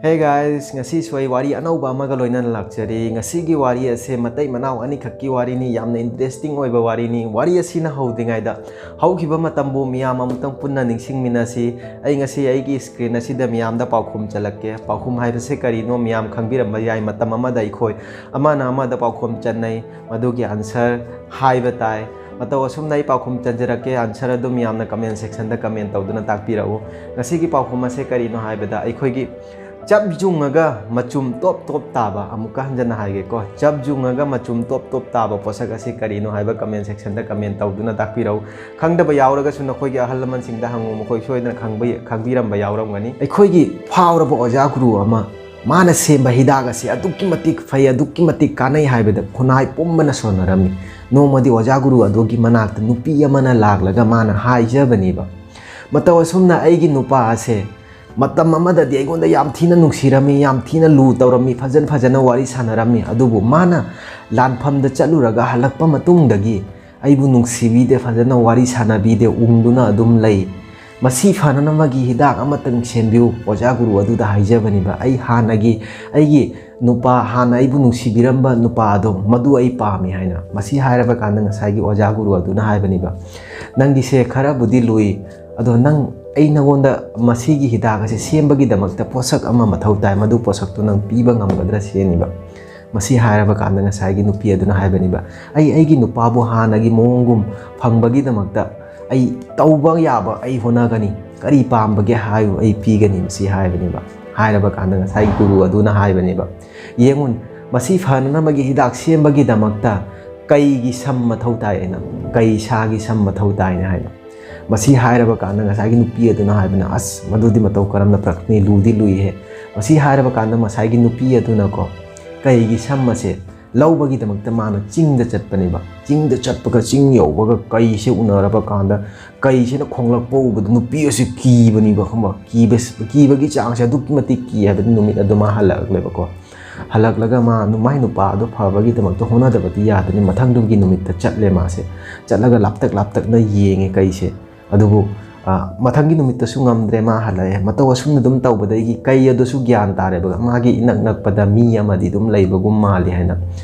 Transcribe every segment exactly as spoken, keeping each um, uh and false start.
Hey guys, ꯉꯁꯤꯁꯨ ꯑꯩ ꯋꯥꯔꯤ ꯑꯅꯧꯕ ꯑꯃꯒ ꯂꯣꯏꯅꯅ ꯂꯥꯛꯆꯔꯤ꯫ ꯉꯁꯤꯒꯤ ꯋꯥꯔꯤ ꯑꯁꯦ ꯃꯇꯩ ꯃꯅꯥꯎ ꯑꯅꯤꯈꯛꯀꯤ ꯋꯥꯔꯤꯅꯤ, ꯌꯥꯝꯅ interesting ꯑꯣꯏꯕ ꯋꯥꯔꯤꯅꯤ꯫ ꯋꯥꯔꯤ ꯑꯁꯤꯅ ꯍꯧꯗ꯭ꯔꯤꯉꯩꯗ ꯍꯧꯈꯤꯕ ꯃꯇꯝꯕꯨ ꯃꯤꯌꯥꯝ ꯑꯃꯨꯛꯇꯪ ꯄꯨꯟꯅ ꯅꯤꯡꯁꯤꯡꯃꯤꯟꯅꯁꯤ꯫ ꯑꯩ ꯉꯁꯤ ꯑꯩꯒꯤ screen ꯑꯁꯤꯗ ꯃꯤꯌꯥꯝꯗ ꯄꯥꯎꯈꯨꯝ ꯆꯜꯂꯛꯀꯦ꯫ ꯄꯥꯎꯈꯨꯝ ꯍꯥꯏꯕꯁꯦ ꯀꯔꯤꯅꯣ ꯃꯤꯌꯥꯝ ꯈꯪꯕꯤꯔꯝꯕ ꯌꯥꯏ꯫ ꯃꯇꯝ ꯑꯃꯗ ꯑꯩꯈꯣꯏ ꯑꯃꯅ ꯑꯃꯗ ꯄꯥꯎꯈꯨꯝ ꯆꯟꯅꯩ, ꯃꯗꯨꯒꯤ answer ꯍꯥꯏꯕ ꯇꯥꯏ꯫ ꯃꯇꯧ ꯑꯁꯨꯝꯅ ꯑꯩ ꯄꯥꯎꯈꯨꯝ ꯆꯟꯖꯔꯛꯀꯦ꯫ Answer ꯑꯗꯨꯝ ꯌꯥꯝꯅ comment section ꯗ comment ꯇꯧꯗꯨꯅ ꯇꯥꯛꯄꯤꯔꯛꯎ꯫ ꯉꯁꯤꯒꯤ ꯄꯥꯎꯈꯨꯝ ꯑꯁꯦ ꯀꯔꯤꯅꯣ ꯍꯥꯏꯕꯗ, ꯑꯩꯈꯣꯏꯒꯤ ꯆꯞ ꯌꯨꯡꯉꯒ ꯃꯆꯨꯝ ꯇꯣꯞ ꯇꯣꯞ ꯇꯥꯕ, ꯑꯃꯨꯛꯀ ꯍꯟꯖꯟꯅ ꯍꯥꯏꯒꯦꯀꯣ, ꯆꯞ ꯌꯨꯡꯉꯒ ꯃꯆꯨꯝ ꯇꯣꯞ ꯇꯣꯞ ꯇꯥꯕ ꯄꯣꯠꯁꯛ ꯑꯁꯤ ꯀꯔꯤꯅꯣ ꯍꯥꯏꯕ comment section ꯗ comment ꯇꯧꯗꯨꯅ ꯇꯥꯛꯄꯤꯔꯛꯎ꯫ ꯈꯪꯗꯕ ꯌꯥꯎꯔꯒꯁꯨ ꯅꯈꯣꯏꯒꯤ ꯑꯍꯜ ꯂꯃꯟꯁꯤꯡꯗ ꯍꯪꯉꯨ, ꯃꯈꯣꯏ ꯁꯣꯏꯗꯅ ꯈꯪꯕ-, ꯈꯪꯕꯤꯔꯝꯕ ꯌꯥꯎꯔꯝꯒꯅꯤ꯫ ꯑꯩꯈꯣꯏꯒꯤ ꯐꯥꯎꯔꯕ ꯑꯣꯖꯥ ꯒꯨꯔꯨ ꯑꯃ, ꯃꯥꯅ ꯁꯦꯝꯕ ꯍꯤꯗꯥꯛ ꯑꯁꯤ ꯑꯗꯨꯛꯀꯤ ꯃꯇꯤꯛ ꯐꯩ, ꯑꯗꯨꯛꯀꯤ ꯃꯇꯤꯛ ꯀꯥꯟꯅꯩ ꯍꯥꯏꯕꯗ ꯈꯨꯟꯅꯥꯏ ꯄꯨꯝꯕꯅ ꯁꯣꯟꯅꯔꯝꯃꯤ꯫ ꯅꯣꯡꯃꯗꯤ ꯑꯣꯖꯥ ꯒꯨꯔꯨ ꯑꯗꯨꯒꯤ ꯃꯅꯥꯛꯇ ꯅꯨꯄꯤ ꯑꯃꯅ ꯂꯥꯛꯂꯒ ꯃꯥꯅ ꯍꯥꯏꯖꯕꯅꯦꯕ, "ꯃꯇꯧ ꯑꯁꯨꯝꯅ ꯑꯩꯒꯤ ꯅꯨꯄꯥ ꯑꯁꯦ ꯃꯇꯝ ꯑꯃꯗꯗꯤ ꯑꯩꯉꯣꯟꯗ ꯌꯥꯝ ꯊꯤꯅ ꯅꯨꯡꯁꯤꯔꯝꯃꯤ, ꯌꯥꯝ ꯊꯤꯅ ꯂꯨ ꯇꯧꯔꯝꯃꯤ, ꯐꯖꯅ ꯐꯖꯅ ꯋꯥꯔꯤ ꯁꯥꯟꯅꯔꯝꯃꯤ꯫ ꯑꯗꯨꯕꯨ ꯃꯥꯅ ꯂꯥꯟꯐꯝꯗ ꯆꯠꯂꯨꯔꯒ ꯍꯜꯂꯛꯄ ꯃꯇꯨꯡꯗꯒꯤ ꯑꯩꯕꯨ ꯅꯨꯡꯁꯤꯕꯤꯗꯦ, ꯐꯖꯅ ꯋꯥꯔꯤ ꯁꯥꯟꯅꯕꯤꯗꯦ, ꯎꯪꯗꯨꯅ ꯑꯗꯨꯝ ꯂꯩ꯫ ꯃꯁꯤ ꯐꯅꯅꯕꯒꯤ ꯍꯤꯗꯥꯛ ꯑꯃꯇꯪ ꯁꯦꯝꯕꯤꯌꯨ", ꯑꯣꯖꯥ ꯒꯨꯔꯨ ꯑꯗꯨꯗ ꯍꯥꯏꯖꯕꯅꯤꯕ꯫ ꯑꯩ ꯍꯥꯟꯅꯒꯤ ꯑꯩꯒꯤ ꯅꯨꯄꯥ, ꯍꯥꯟꯅ ꯑꯩꯕꯨ ꯅꯨꯡꯁꯤꯕꯤꯔꯝꯕ ꯅꯨꯄꯥ ꯑꯗꯣ, ꯃꯗꯨ ꯑꯩ ꯄꯥꯝꯃꯤ ꯍꯥꯏꯅ꯫ ꯃꯁꯤ ꯍꯥꯏꯔꯕ ꯀꯥꯟꯗ ꯉꯁꯥꯏꯒꯤ ꯑꯣꯖꯥ ꯒꯨꯔꯨ ꯑꯗꯨꯅ ꯍꯥꯏꯕꯅꯤꯕ, "ꯅꯪꯒꯤꯁꯦ ꯈꯔꯕꯨꯗꯤ ꯂꯨꯏ, ꯑꯗꯣ ꯅꯪ, ꯑꯩ ꯅꯉꯣꯟꯗ ꯃꯁꯤꯒꯤ ꯍꯤꯗꯥꯛ ꯑꯁꯤ ꯁꯦꯝꯕꯒꯤꯗꯃꯛꯇ ꯄꯣꯠꯁꯛ ꯑꯃ ꯃꯊꯧ ꯇꯥꯏ, ꯃꯗꯨ ꯄꯣꯠꯁꯛꯇꯨ ꯅꯪ ꯄꯤꯕ ꯉꯝꯒꯗ꯭ꯔꯥ?" ꯁꯤꯅꯤꯕ꯫ ꯃꯁꯤ ꯍꯥꯏꯔꯕ ꯀꯥꯟꯗ ꯉꯁꯥꯏꯒꯤ ꯅꯨꯄꯤ ꯑꯗꯨꯅ ꯍꯥꯏꯕꯅꯤꯕ, "ꯑꯩ ꯑꯩꯒꯤ ꯅꯨꯄꯥꯕꯨ ꯍꯥꯟꯅꯒꯤ ꯃꯑꯣꯡꯒꯨꯝ ꯐꯪꯕꯒꯤꯗꯃꯛꯇ ꯑꯩ ꯇꯧꯕ ꯌꯥꯕ ꯑꯩ ꯍꯣꯠꯅꯒꯅꯤ, ꯀꯔꯤ ꯄꯥꯝꯕꯒꯦ ꯍꯥꯏꯌꯨ, ꯑꯩ ꯄꯤꯒꯅꯤ", ꯃꯁꯤ ꯍꯥꯏꯕꯅꯦꯕ꯫ ꯍꯥꯏꯔꯕ ꯀꯥꯟꯗ ꯉꯁꯥꯏꯒꯤ ꯒꯨꯔꯨ ꯑꯗꯨꯅ ꯍꯥꯏꯕꯅꯦꯕ, "ꯌꯦꯡꯉꯨ, ꯃꯁꯤ ꯐꯅꯅꯕꯒꯤ ꯍꯤꯗꯥꯛ ꯁꯦꯝꯕꯒꯤꯗꯃꯛꯇ ꯀꯩꯒꯤ ꯁꯝ ꯃꯊꯧ ꯇꯥꯏ?" ꯑꯩꯅ, "ꯀꯩ ꯁꯥꯒꯤ ꯁꯝ ꯃꯊꯧ ꯇꯥꯏꯅ?" ꯍꯥꯏꯅ꯫ ꯃꯁꯤ ꯍꯥꯏꯔꯕ ꯀꯥꯟꯗ ꯉꯁꯥꯏꯒꯤ ꯅꯨꯄꯤ ꯑꯗꯨꯅ ꯍꯥꯏꯕꯅ, "ꯑꯁ, ꯃꯗꯨꯗꯤ ꯃꯇꯧ ꯀꯔꯝꯅ ꯄꯨꯔꯛꯅꯤ? ꯂꯨꯗꯤ ꯂꯨꯏꯍꯦ꯫" ꯃꯁꯤ ꯍꯥꯏꯔꯕ ꯀꯥꯟꯗ ꯉꯁꯥꯏꯒꯤ ꯅꯨꯄꯤ ꯑꯗꯨꯅꯀꯣ, ꯀꯩꯒꯤ ꯁꯝ ꯑꯁꯦ ꯂꯧꯕꯒꯤꯗꯃꯛꯇ ꯃꯥꯅ ꯆꯤꯡꯗ ꯆꯠꯄꯅꯦꯕ꯫ ꯆꯤꯡꯗ ꯆꯠꯄꯒ, ꯆꯤꯡ ꯌꯧꯕꯒ ꯀꯩꯁꯦ ꯎꯅꯔꯕ ꯀꯥꯟꯗ, ꯀꯩꯁꯤꯅ ꯈꯣꯡꯂꯛꯄ ꯎꯕꯗ ꯅꯨꯄꯤ ꯑꯁꯤ ꯀꯤꯕꯅꯤꯕ, ꯈꯪꯕ? ꯀꯤꯕ-, ꯀꯤꯕꯒꯤ ꯆꯥꯡꯁꯦ ꯑꯗꯨꯛꯀꯤ ꯃꯇꯤꯛ ꯀꯤ ꯍꯥꯏꯕꯗꯤ ꯅꯨꯃꯤꯠ ꯑꯗꯨ ꯃꯥ ꯍꯜꯂꯛꯂꯦꯕꯀꯣ꯫ ꯍꯜꯂꯛꯂꯒ ꯃꯥ ꯅꯨ-, ꯃꯥꯏ ꯅꯨꯄꯥ ꯑꯗꯨ ꯐꯕꯒꯤꯗꯃꯛꯇ ꯍꯣꯠꯅꯗꯕꯗꯤ ꯌꯥꯗꯅꯤ꯫ ꯃꯊꯪꯗꯨꯒꯤ ꯅꯨꯃꯤꯠꯇ ꯆꯠꯂꯦ ꯃꯥꯁꯦ꯫ ꯆꯠꯂꯒ ꯂꯥꯞꯇꯛ ꯂꯥꯞꯇꯛꯅ ꯌꯦꯡꯉꯦ ꯀꯩꯁꯦ꯫ ꯑꯗꯨꯕꯨ ꯑ, ꯃꯊꯪꯒꯤ ꯅꯨꯃꯤꯠꯇꯁꯨ ꯉꯝꯗ꯭ꯔꯦ, ꯃꯥ ꯍꯜꯂꯛꯑꯦ꯫ ꯃꯇꯧ ꯑꯁꯨꯝꯅ ꯑꯗꯨꯝ ꯇꯧꯕꯗꯒꯤ ꯀꯩ ꯑꯗꯨꯁꯨ ꯒ꯭ꯌꯥꯟ ꯇꯥꯔꯦꯕ, ꯃꯥꯒꯤ ꯏꯅꯛ ꯅꯛꯄꯗ ꯃꯤ ꯑꯃꯗꯤ ꯑꯗꯨꯝ ꯂꯩꯕꯒꯨꯝ ꯃꯥꯜꯂꯤ ꯍꯥꯏꯅ꯫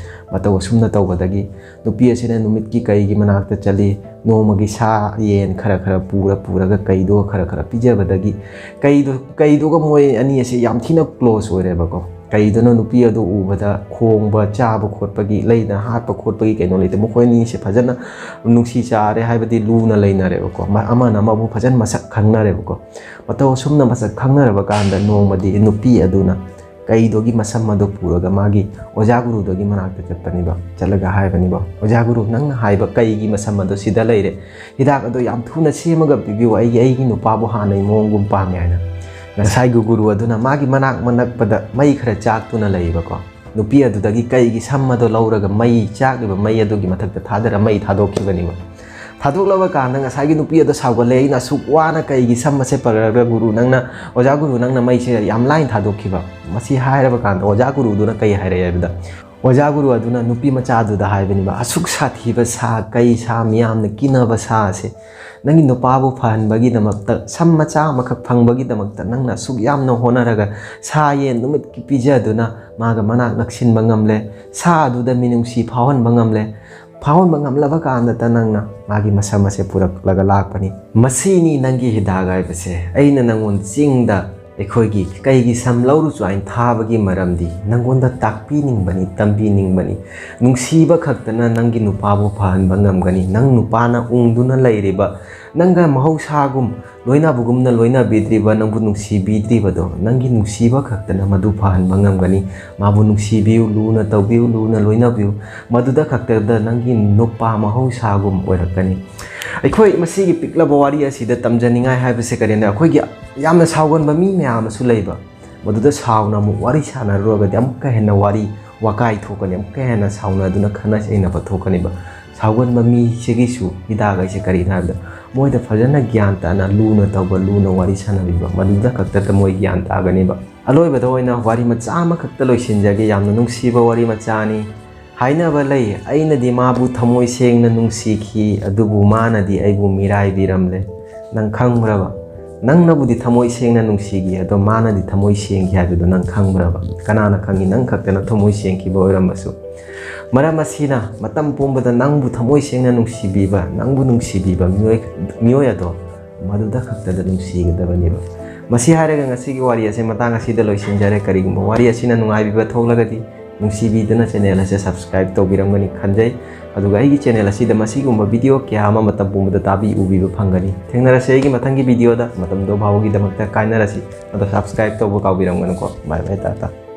ꯃꯇꯧ ꯑꯁꯨꯝꯅ ꯇꯧꯕꯗꯒꯤ ꯅꯨꯄꯤ ꯑꯁꯤꯅ ꯅꯨꯃꯤꯠꯀꯤ ꯀꯩꯒꯤ ꯃꯅꯥꯛꯇ ꯆꯠꯂꯤ, ꯅꯣꯡꯃꯒꯤ ꯁꯥ ꯌꯦꯟ ꯈꯔ ꯈꯔ ꯄꯨꯔ ꯄꯨꯔꯒ ꯀꯩꯗꯣ ꯈꯔ ꯈꯔ ꯄꯤꯖꯕꯗꯒꯤ ꯀꯩꯗꯣ, ꯀꯩꯗꯨꯒ ꯃꯣꯏ ꯑꯅꯤ ꯑꯁꯦ ꯌꯥꯝ ꯊꯤꯅ close ꯑꯣꯏꯔꯦꯕꯀꯣ꯫ ꯀꯩꯗꯨꯅ ꯅꯨꯄꯤ ꯑꯗꯨ ꯎꯕꯗ ꯈꯣꯡꯕ, ꯆꯥꯕ ꯈꯣꯠꯄꯒꯤ, ꯂꯩꯗꯅ ꯍꯥꯠꯄ ꯈꯣꯠꯄꯒꯤ ꯀꯩꯅꯣ ꯂꯩꯇꯦ꯫ ꯃꯈꯣꯏ ꯑꯅꯤꯁꯦ ꯐꯖꯅ ꯅꯨꯡꯁꯤ ꯆꯥꯔꯦ, ꯍꯥꯏꯕꯗꯤ ꯂꯨꯅ ꯂꯩꯅꯔꯦꯕꯀꯣ꯫ ꯃ-, ꯑꯃꯅ ꯑꯃꯕꯨ ꯐꯖꯅ ꯃꯁꯛ ꯈꯪꯅꯔꯦꯕꯀꯣ꯫ ꯃꯇꯧ ꯑꯁꯨꯝꯅ ꯃꯁꯛ ꯈꯪꯅꯔꯕ ꯀꯥꯟꯗ ꯅꯣꯡꯃꯗꯤ ꯅꯨꯄꯤ ꯑꯗꯨꯅ ꯀꯩꯗꯨꯒꯤ ꯃꯁꯝ ꯑꯗꯨ ꯄꯨꯔꯒ ꯃꯥꯒꯤ ꯑꯣꯖꯥ ꯒꯨꯔꯨꯗꯨꯒꯤ ꯃꯅꯥꯛꯇ ꯆꯠꯄꯅꯤꯕ꯫ ꯆꯠꯂꯒ ꯍꯥꯏꯕꯅꯤꯕ, "ꯑꯣꯖꯥ ꯒꯨꯔꯨ, ꯅꯪꯅ ꯍꯥꯏꯕ ꯀꯩꯒꯤ ꯃꯁꯝ ꯑꯗꯣ ꯁꯤꯗ ꯂꯩꯔꯦ꯫ ꯍꯤꯗꯥꯛ ꯑꯗꯣ ꯌꯥꯝ ꯊꯨꯅ ꯁꯦꯝꯃꯒ ꯄꯤꯕꯤꯌꯨ, ꯑꯩꯒꯤ, ꯑꯩꯒꯤ ꯅꯨꯄꯥꯕꯨ ꯍꯥꯟꯅꯩ ꯃꯑꯣꯡꯒꯨꯝ ꯄꯥꯝꯃꯦ" ꯍꯥꯏꯅ꯫ ꯉꯁꯥꯏꯒꯤ ꯒꯨꯔꯨ ꯑꯗꯨꯅ ꯃꯥꯒꯤ ꯃꯅꯥꯛ ꯃꯅꯛꯄꯗ ꯃꯩ ꯈꯔ ꯆꯥꯛꯇꯨꯅ ꯂꯩꯕꯀꯣ꯫ ꯅꯨꯄꯤ ꯑꯗꯨꯗꯒꯤ ꯀꯩꯒꯤ ꯁꯝ ꯑꯗꯣ ꯂꯧꯔꯒ ꯃꯩ ꯆꯥꯛꯂꯤꯕ ꯃꯩ ꯑꯗꯨꯒꯤ ꯃꯊꯛꯇ ꯊꯥꯗꯔ ꯃꯩ ꯊꯥꯗꯣꯛꯈꯤꯕꯅꯤꯕ꯫ ꯊꯥꯗꯣꯛꯂꯕ ꯀꯥꯟꯗ ꯉꯁꯥꯏꯒꯤ ꯅꯨꯄꯤ ꯑꯗꯣ ꯁꯥꯎꯒꯠꯂꯦ, "ꯑꯩꯅ ꯑꯁꯨꯛ ꯋꯥꯅ ꯀꯩꯒꯤ ꯁꯝ ꯑꯁꯦ ꯄꯔꯒ ꯒꯨꯔꯨ ꯅꯪꯅ, ꯑꯣꯖꯥ ꯒꯨꯔꯨ ꯅꯪꯅ ꯃꯩꯁꯦ ꯌꯥꯝ ꯂꯥꯏꯅ ꯊꯥꯗꯣꯛꯈꯤꯕ?" ꯃꯁꯤ ꯍꯥꯏꯔꯕ ꯀꯥꯟꯗ ꯑꯣꯖꯥ ꯒꯨꯔꯨꯗꯨꯅ ꯀꯩ ꯍꯥꯏꯔꯛꯑꯦ ꯍꯥꯏꯕꯗ, ꯑꯣꯖꯥ ꯒꯨꯔꯨ ꯑꯗꯨꯅ ꯅꯨꯄꯤ ꯃꯆꯥꯗꯨꯗ ꯍꯥꯏꯕꯅꯤꯕ, "ꯑꯁꯨꯛ ꯁꯥꯊꯤꯕ ꯁꯥ, ꯀꯩ ꯁꯥ, ꯃꯤꯌꯥꯝꯅ ꯀꯤꯅꯕ ꯁꯥ ꯑꯁꯦ ꯅꯪꯒꯤ ꯅꯨꯄꯥꯕꯨ ꯐꯍꯟꯕꯒꯤꯗꯃꯛꯇ, ꯁꯝ ꯃꯆꯥ ꯑꯃꯈꯛ ꯐꯪꯕꯒꯤꯗꯃꯛꯇ ꯅꯪꯅ ꯑꯁꯨꯛ ꯌꯥꯝꯅ ꯍꯣꯠꯅꯔꯒ ꯁꯥ ꯌꯦꯟ ꯅꯨꯃꯤꯠꯀꯤ ꯄꯤꯖꯗꯨꯅ ꯃꯥꯒ ꯃꯅꯥꯛ ꯅꯛꯁꯤꯟꯕ ꯉꯝꯂꯦ, ꯁꯥ ꯑꯗꯨꯗ ꯃꯤꯅꯨꯡꯁꯤ ꯐꯥꯎꯍꯟꯕ ꯉꯝꯂꯦ, ꯐꯥꯎꯍꯟꯕ ꯉꯝꯂꯕ ꯀꯥꯟꯗꯇ ꯅꯪꯅ ꯃꯥꯒꯤ ꯃꯁꯝ ꯑꯁꯦ ꯄꯨꯔꯛꯂꯒ ꯂꯥꯛꯄꯅꯤ꯫ ꯃꯁꯤꯅꯤ ꯅꯪꯒꯤ ꯍꯤꯗꯥꯛ ꯍꯥꯏꯕꯁꯦ꯫ ꯑꯩꯅ ꯅꯪꯉꯣꯟꯗ ꯆꯤꯡꯗ ꯑꯩꯈꯣꯏꯒꯤ ꯀꯩꯒꯤ ꯁꯝ ꯂꯧꯔꯨꯆꯣ ꯍꯥꯏꯅ ꯊꯥꯕꯒꯤ ꯃꯔꯝꯗꯤ ꯅꯪꯉꯣꯟꯗ ꯇꯥꯛꯄꯤꯅꯤꯡꯕꯅꯤ, ꯇꯝꯕꯤꯅꯤꯡꯕꯅꯤ꯫ ꯅꯨꯡꯁꯤꯕ ꯈꯛꯇꯅ ꯅꯪꯒꯤ ꯅꯨꯄꯥꯕꯨ ꯐꯍꯟꯕ ꯉꯝꯒꯅꯤ꯫ ꯅꯪ ꯅꯨꯄꯥꯅ ꯎꯪꯗꯨꯅ ꯂꯩꯔꯤꯕ, ꯅꯪꯒ ꯃꯍꯧꯁꯥꯒꯨꯝ ꯂꯣꯏꯅꯕꯒꯨꯝꯅ ꯂꯣꯏꯅꯕꯤꯗ꯭ꯔꯤꯕ, ꯅꯪꯕꯨ ꯅꯨꯡꯁꯤꯕꯤꯗ꯭ꯔꯤꯕꯗꯣ, ꯅꯪꯒꯤ ꯅꯨꯡꯁꯤꯕ ꯈꯛꯇꯅ ꯃꯗꯨ ꯐꯍꯟꯕ ꯉꯝꯒꯅꯤ꯫ ꯃꯥꯕꯨ ꯅꯨꯡꯁꯤꯕꯤꯌꯨ, ꯂꯨꯅ ꯇꯧꯕꯤꯌꯨ, ꯂꯨꯅ ꯂꯣꯏꯅꯕꯤꯌꯨ꯫ ꯃꯗꯨꯗ ꯈꯛꯇꯗ ꯅꯪꯒꯤ ꯅꯨꯄꯥ ꯃꯍꯧꯁꯥꯒꯨꯝ ꯑꯣꯏꯔꯛꯀꯅꯤ꯫ ꯑꯩꯈꯣꯏ ꯃꯁꯤꯒꯤ ꯄꯤꯛꯂꯕ ꯋꯥꯔꯤ ꯑꯁꯤꯗ ꯇꯝꯖꯅꯤꯡꯉꯥꯏ ꯍꯥꯏꯕꯁꯦ ꯀꯔꯤꯅꯣ? ꯑꯩꯈꯣꯏꯒꯤ ꯌꯥꯝꯅ ꯁꯥꯎꯒꯟꯕ ꯃꯤ ꯃꯌꯥꯝ ꯑꯃꯁꯨ ꯂꯩꯕ꯫ ꯃꯗꯨꯗ ꯁꯥꯎꯅ ꯑꯃꯨꯛ ꯋꯥꯔꯤ ꯁꯥꯟꯅꯔꯨꯔꯒꯗꯤ ꯑꯃꯨꯛꯀ ꯍꯦꯟꯅ ꯋꯥꯔꯤ ꯋꯥꯀꯥꯏ ꯊꯣꯛꯀꯅꯤ, ꯑꯃꯨꯛꯀ ꯍꯦꯟꯅ ꯁꯥꯎꯅꯗꯨꯅ ꯈꯠꯅ ꯆꯩꯅꯕ ꯊꯣꯛꯀꯅꯤꯕ꯫ ꯁꯥꯎꯒꯟꯕ ꯃꯤꯁꯤꯒꯤꯁꯨ ꯍꯤꯗꯥꯛ ꯍꯥꯏꯁꯦ ꯀꯔꯤꯅꯣ ꯍꯥꯏꯕꯗ, ꯃꯣꯏꯗ ꯐꯖꯅ ꯒ꯭ꯌꯥꯟ ꯇꯥꯅ, ꯂꯨꯅ ꯇꯧꯕ, ꯂꯨꯅ ꯋꯥꯔꯤ ꯁꯥꯟꯅꯕꯤꯕ, ꯃꯗꯨꯗ ꯈꯛꯇꯗ ꯃꯣꯏ ꯒ꯭ꯌꯥꯟ ꯇꯥꯒꯅꯤꯕ꯫ ꯑꯂꯣꯏꯕꯗ ꯑꯣꯏꯅ ꯋꯥꯔꯤ ꯃꯆꯥ ꯑꯃꯈꯛꯇ ꯂꯣꯏꯁꯤꯟꯖꯒꯦ, ꯌꯥꯝꯅ ꯅꯨꯡꯁꯤꯕ ꯋꯥꯔꯤ ꯃꯆꯥꯅꯤ꯫ ꯍꯥꯏꯅꯕ ꯂꯩ, "ꯑꯩꯅꯗꯤ ꯃꯥꯕꯨ ꯊꯃꯣꯏ ꯁꯦꯡꯅ ꯅꯨꯡꯁꯤꯈꯤ, ꯑꯗꯨꯕꯨ ꯃꯥꯅꯗꯤ ꯑꯩꯕꯨ ꯃꯤꯔꯥꯏꯕꯤꯔꯝꯂꯦ"꯫ ꯅꯪ ꯈꯪꯕ꯭ꯔꯕ? ꯅꯪꯅꯕꯨꯗꯤ ꯊꯃꯣꯏ ꯁꯦꯡꯅ ꯅꯨꯡꯁꯤꯈꯤ, ꯑꯗꯣ ꯃꯥꯅꯗꯤ ꯊꯃꯣꯏ ꯁꯦꯡꯈꯤ ꯍꯥꯏꯕꯗꯣ ꯅꯪ ꯈꯪꯕ꯭ꯔꯕ? ꯀꯅꯥꯅ ꯈꯪꯉꯤ, ꯅꯪ ꯈꯛꯇꯅ ꯊꯃꯣꯏ ꯁꯦꯡꯈꯤꯕ ꯑꯣꯏꯔꯝꯕꯁꯨ? ꯃꯔꯝ ꯑꯁꯤꯅ, ꯃꯇꯝ ꯄꯨꯝꯕꯗ ꯅꯪꯕꯨ ꯊꯃꯣꯏ ꯁꯦꯡꯅ ꯅꯨꯡꯁꯤꯕꯤꯕ, ꯅꯪꯕꯨ ꯅꯨꯡꯁꯤꯕꯤꯕ ꯃꯤꯑꯣꯏ, ꯃꯤꯑꯣꯏ ꯑꯗꯣ ꯃꯗꯨꯗ ꯈꯛꯇꯗ ꯅꯨꯡꯁꯤꯒꯗꯕꯅꯦꯕ꯫ ꯃꯁꯤ ꯍꯥꯏꯔꯒ ꯉꯁꯤꯒꯤ ꯋꯥꯔꯤ ꯑꯁꯦ ꯃꯇꯥꯡ ꯑꯁꯤꯗ ꯂꯣꯏꯁꯤꯟꯖꯔꯦ꯫ ꯀꯔꯤꯒꯨꯝꯕ ꯋꯥꯔꯤ ꯑꯁꯤꯅ ꯅꯨꯡꯉꯥꯏꯕꯤꯕ ꯊꯣꯛꯂꯒꯗꯤ, ꯅꯨꯡꯁꯤꯕꯤꯗꯨꯅ channel ꯑꯁꯦ subscribe ꯇꯧꯕꯤꯔꯝꯒꯅꯤ ꯈꯟꯖꯩ꯫ ꯑꯗꯨꯒ ꯑꯩꯒꯤ channel ꯑꯁꯤꯗ ꯃꯁꯤꯒꯨꯝꯕ video ꯀꯌꯥ ꯑꯃ ꯃꯇꯝ ꯄꯨꯝꯕꯗ ꯇꯥꯕꯤ ꯎꯕꯤꯕ ꯐꯪꯒꯅꯤ꯫ ꯊꯦꯡꯅꯔꯁꯤ ꯑꯩꯒꯤ ꯃꯊꯪꯒꯤ videoꯗ꯫ ꯃꯇꯝꯗꯣ ꯐꯥꯎꯕꯒꯤꯗꯃꯛꯇ ꯀꯥꯏꯅꯔꯁꯤ꯫ ꯑꯗꯣ subscribe ꯇꯧꯕ ꯀꯥꯎꯕꯤꯔꯝꯒꯅꯨꯀꯣ꯫ Bye bye, Tata.